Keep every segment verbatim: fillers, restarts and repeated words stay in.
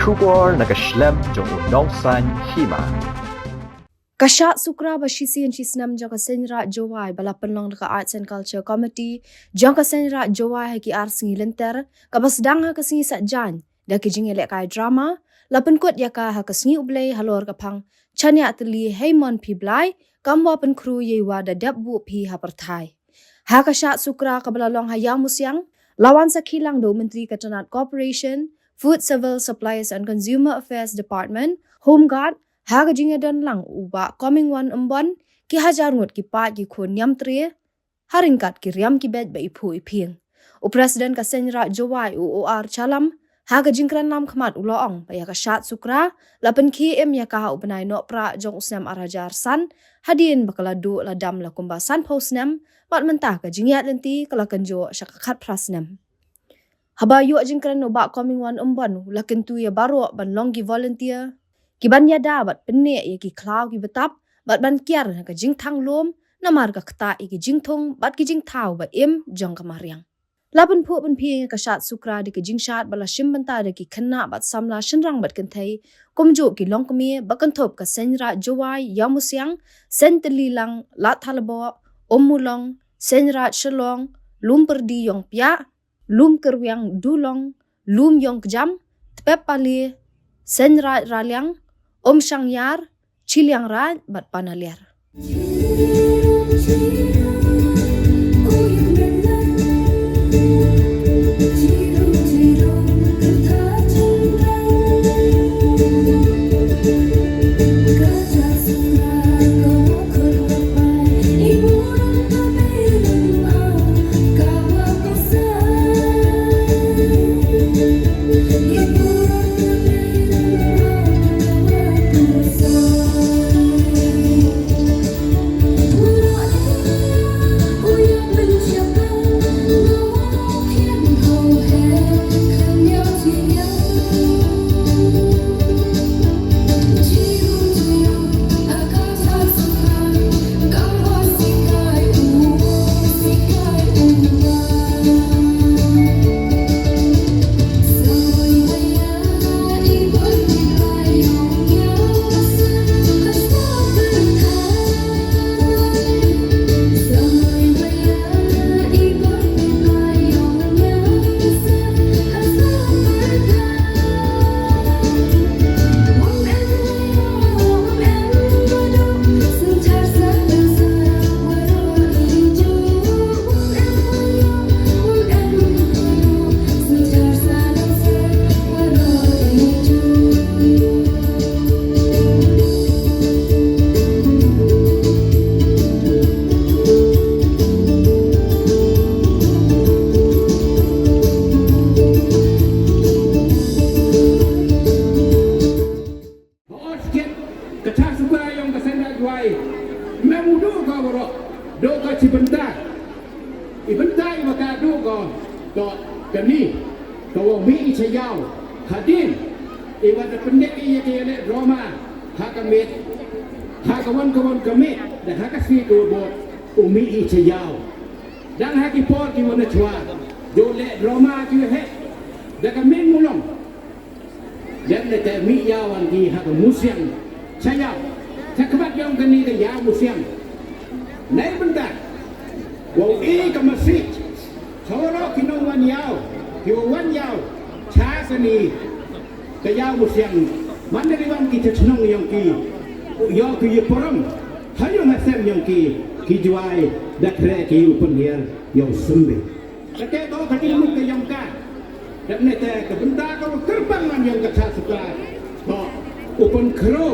Khubor na ka shlem jong u Nongsaiñ Hima. Ka shad sukra ba shisien shisnem jong ka Seiñraij Jowai ba la pynlong da ka Arts and Culture Committee jong ka Seiñraij Jowai ha ki ar sngi lynter, kaba sdang ha ka sngi Saitjaiñ da ki jingïalehkai drama, la pynkut ïa ka ha ka sngi U Blei halor ka phang Chaniah Tylli Heimon P. Blai, kam wa pynkhru ïa i wa da dep buh phi ha pyrthai. Ha ka shad sukra kaba la long ha Ïawmusiang, la wan sakhi lang da u Myntri ka tnad Corporation, Food, Civil Supplies and Consumer Affairs Department, Home Guard, ha ka jingïadon lang u Bah Comingone Ymbon, ki hajar ngut ki paid ki khun niamtre, ha ryngkat ki riam ki beit ba i phuh i phieng. U President ka Seiñraij Jowai u O R Challam, ha ka jingkren lam khmat u la ong ba ïa ka shad sukra la pynkhie im ïa ka ha u bnai Nohprah jong u snem ar hajar san, hadien ba ka la duh la dam la kumba sanphew snem, bad mynta ka jingïaid lynti ka la kynjoh sha ka khatphra snem. Haba ïoh jingkren u Bah Comingone Ymbon u la kyntu ïa baroh ban long ki volunteer, ki ban ïada bad pynneh ïa ki khlaw ki btap, bad ban kiar na ka jingthang lum, namar ka ktah ïa ki jingthung bad ki jingthaw ba im jong ka mariang. La pynphuh pynphieng ïa ka shad sukra da ka jingshad ba la shim bynta da ki khynnah bad samla shynrang bad kynthei, kumjuh ki longkmie ba kynthup ka Seiñraij Jowai, Ïawmusiang, Seiñ Tylli Lang, Lad Thalaboh, Ummulong, Seiñraij Shillong, Lum Pyrdi Ïongpiah, Lum Kyrwiang Dulong, Lum Ïongkjam, Tpep Pale, Seiñraij Raliang, Umshang Ïar, Chiliang Raij bad Panaliar. Hooid, ka shad sukra ïong ka Seiñraij Jowai. Mem u duh ka waroh, duh ka shi bynta. I bynta iba ka duh ka, to kani, ka wa mih i sha ïaw. Hadien iba da pyndep ïa ka ïaleh drama ha ka miet, ha ka wan ka wan ka miet, da ha ka sngi ka wa bud, u mih i sha ïaw. Dang ha ki por ki wan na chwa, jooh leh drama ki wa heh da ka miet Mulong. Dep ne te mih ïaw wan ki ha ka Musiang. Sha ïaw. Sha khmat ïong kani ka Ïawmusiang. Nei bynta wow i ka message sha waroh ki nongwan ïaw, ki wa wan ïaw sha kani ka Ïawmusiang. Man da ki wan ki sha chnong ïong ki, ïoh ki ïa parom ha ïong ha sem ïong ki, ki Jowai da khreh ki u pynhiar ïong symbe. Kata ka ka jingmut ka ïong ka. Dep ne te ka bynta ka wa kyrpang man ïong ka shad sukra, to u pynkhro.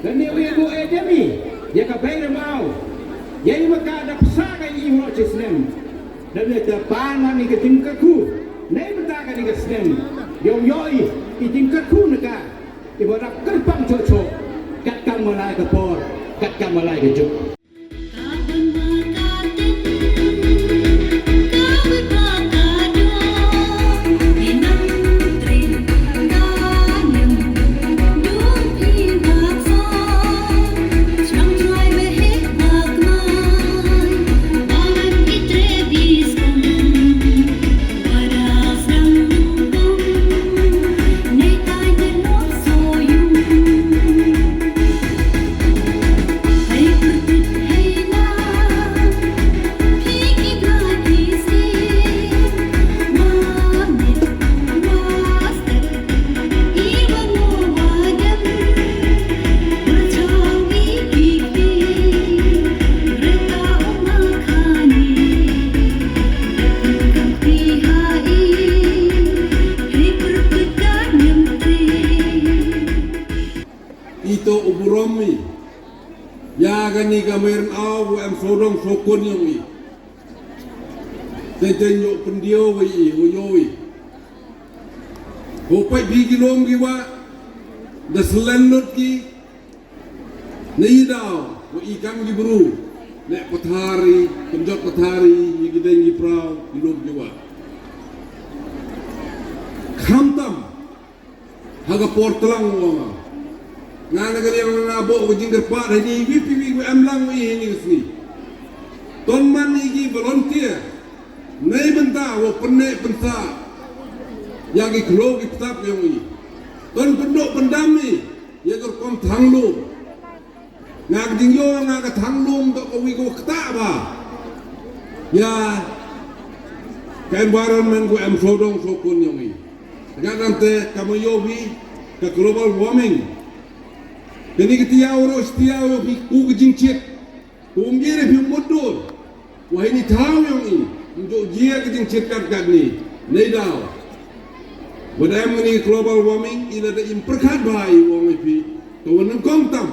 Dep ne u ïa u e demi ïa ka bei ramaw, ïa i ma ka da psa ka i wa chi snem. Dep ne te pan man i ka jingkyrkhu. Nei bynta kani ka snem, ïong ïoh i i jingkyrkhu na ka, i wa da kyrpang choh choh, kat kam wa lai ka por, kat kam wa lai ka juk. Rom i. Ïa kane ka mei rynaw wa em sawdong sawkun yong i. Teng teng yoh pyndiaw wa i, wa yoh i. Ko pait phi ki lum ki wah, da selen lut ki, na i daw, wa i kam ki bru, ne pathari, pynjot pathari, i ki deng ki praw, ki lum ki wah. Khamtam, ha ka por tlang wa nga. Nga na ka liang nga bok ka jingkyrpad ha ini, wi pi wi wi em lang wi ha ini ka sngi. Ton man i ki volunteer. Nei bynta wa pynneh pynsah. Ïa ki khloo ki ptap yong i. Ton pynduh pyndam i. Ïa ka rukom thang lum. Nga ka jingïoh nga ka thang lum to ka wi ka wa ktah ba. Ïa ka environment ko em sawdong sawkun yong i. Nga dang te ka ma ïoh wi ka global warming. Kani ka tiaw ro tiaw yong i ku ka jingchit. Ku um jia phi mut dur. Wa ini thaw yong i. Njuk jia ka jingchit kat kat ni. Nei daw. Wa da em kani global warming i la da im pyrkhat ba i wong i phi. Ka wa nyngkong tam.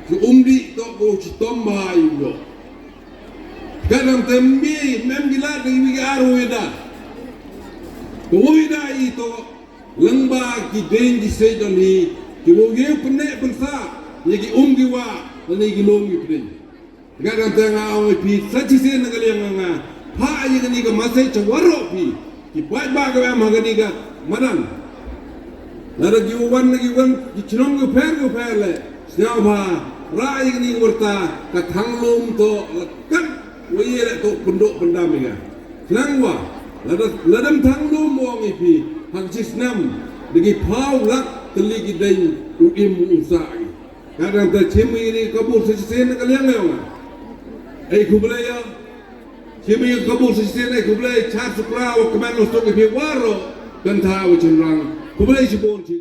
Ki um dih to ko chitom ba i u yoh. Ka dang tem bi mem gila da i wi ar wi da. Ko wi da i to lang ba ki deng ki sei don hi ki wo ye pynneh pynsah ye ki um ki wah lane ki lum ki pdeng. Ka dang tem nga ong i phi sa chi sen na ka liang nga pha ye kani ka masej cha waroh phi. Ki paidbah ka em ha kani ka madan. Lada ki wan na ki wan ki chnong ki pher ki pher le. Sngewbha rah ïa kani ka warta ka thang lum to la kat wa ïa le to pynduh pyndam ïa ka. Sngewbha lada lada thang lum ong i phi ha ka chi snem da ki phaw lak tylli ki deng u im u sah. Ka dang te chim ïa kani ka bur sa shisien na ka liang ïa nga. Ei khublei ïa. Chim ïa ka bur sa shisien ei khublei char sukra wa kmen wa suk ïa phi waroh kan tha wa chim rang. Khublei shibun chi.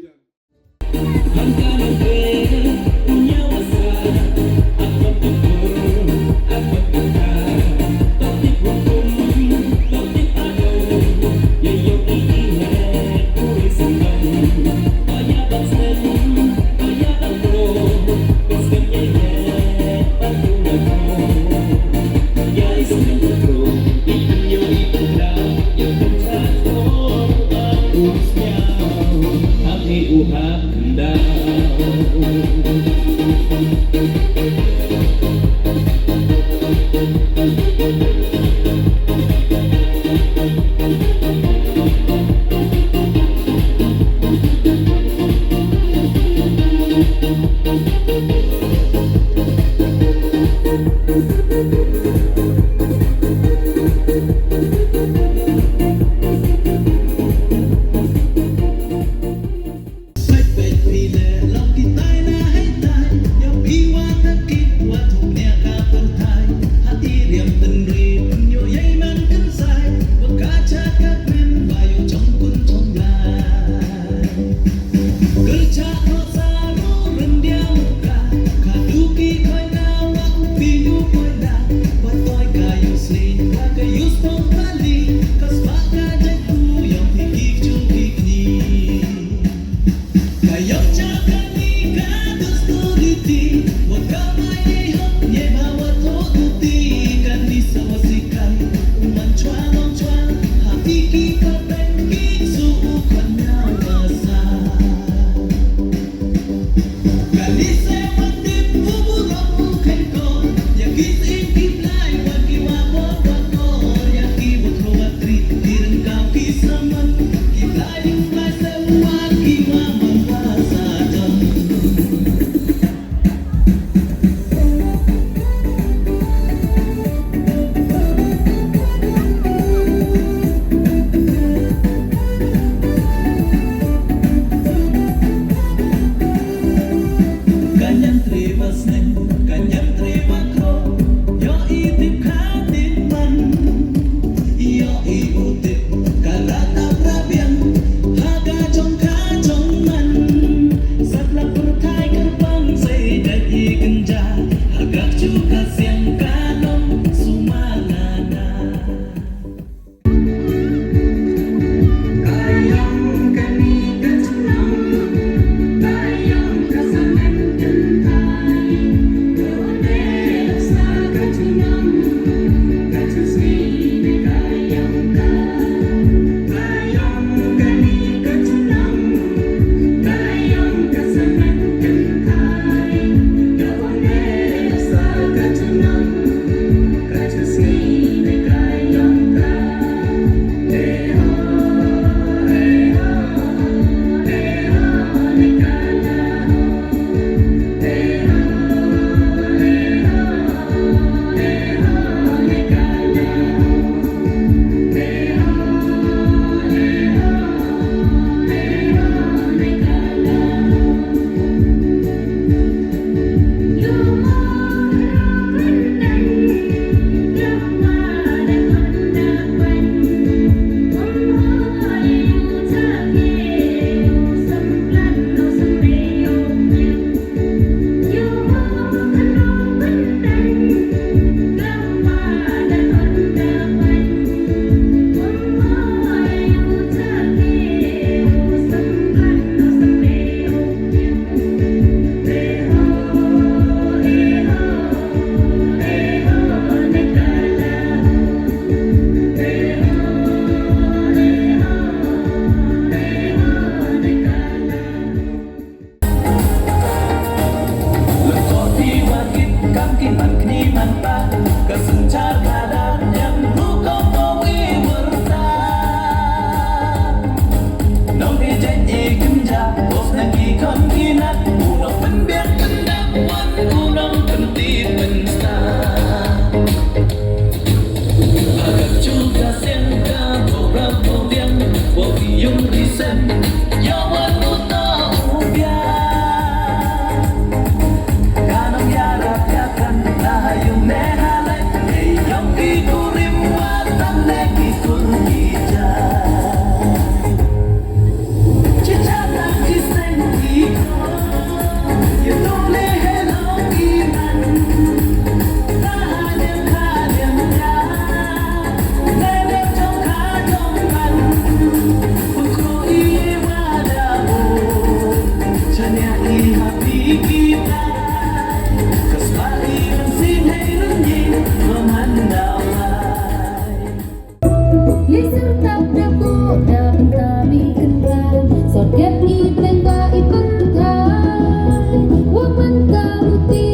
Li syrtap da buh da bynta mi kynran, sot dep i bneng ba i pyrthai. Wa man ka luti,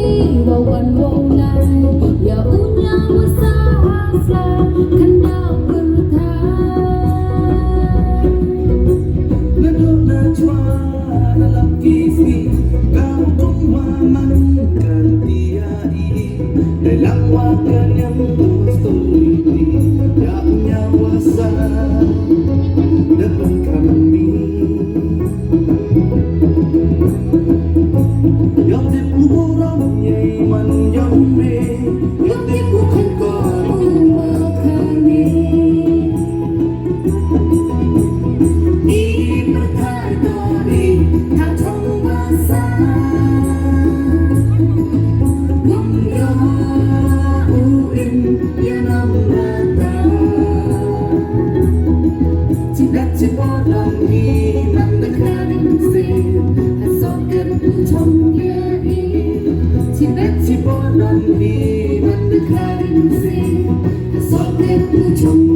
wa wan wa u nai, ïa u ñiaw wa sah ha sla, kynda pyrthai. Naduh na chwa na lap ki sngi, ka hukum wa man ka luti ïa i. Dei lang wa ka niam u sturi ti, ïa u ñiaw wa sah da pynkan mi. Ïoh tip u burom ïa i man ïa u me, ïoh tip u khun ko u ma kane. I pyrthai to i ka thong wa sah. Ngam ïoh u im ïa nam lada. Chi bad chi por don hi man na kha rim sien, ha sohkhet u chong ïa i. Chi bad chi por don hi man na kha rim sien, ha sohkhet u chong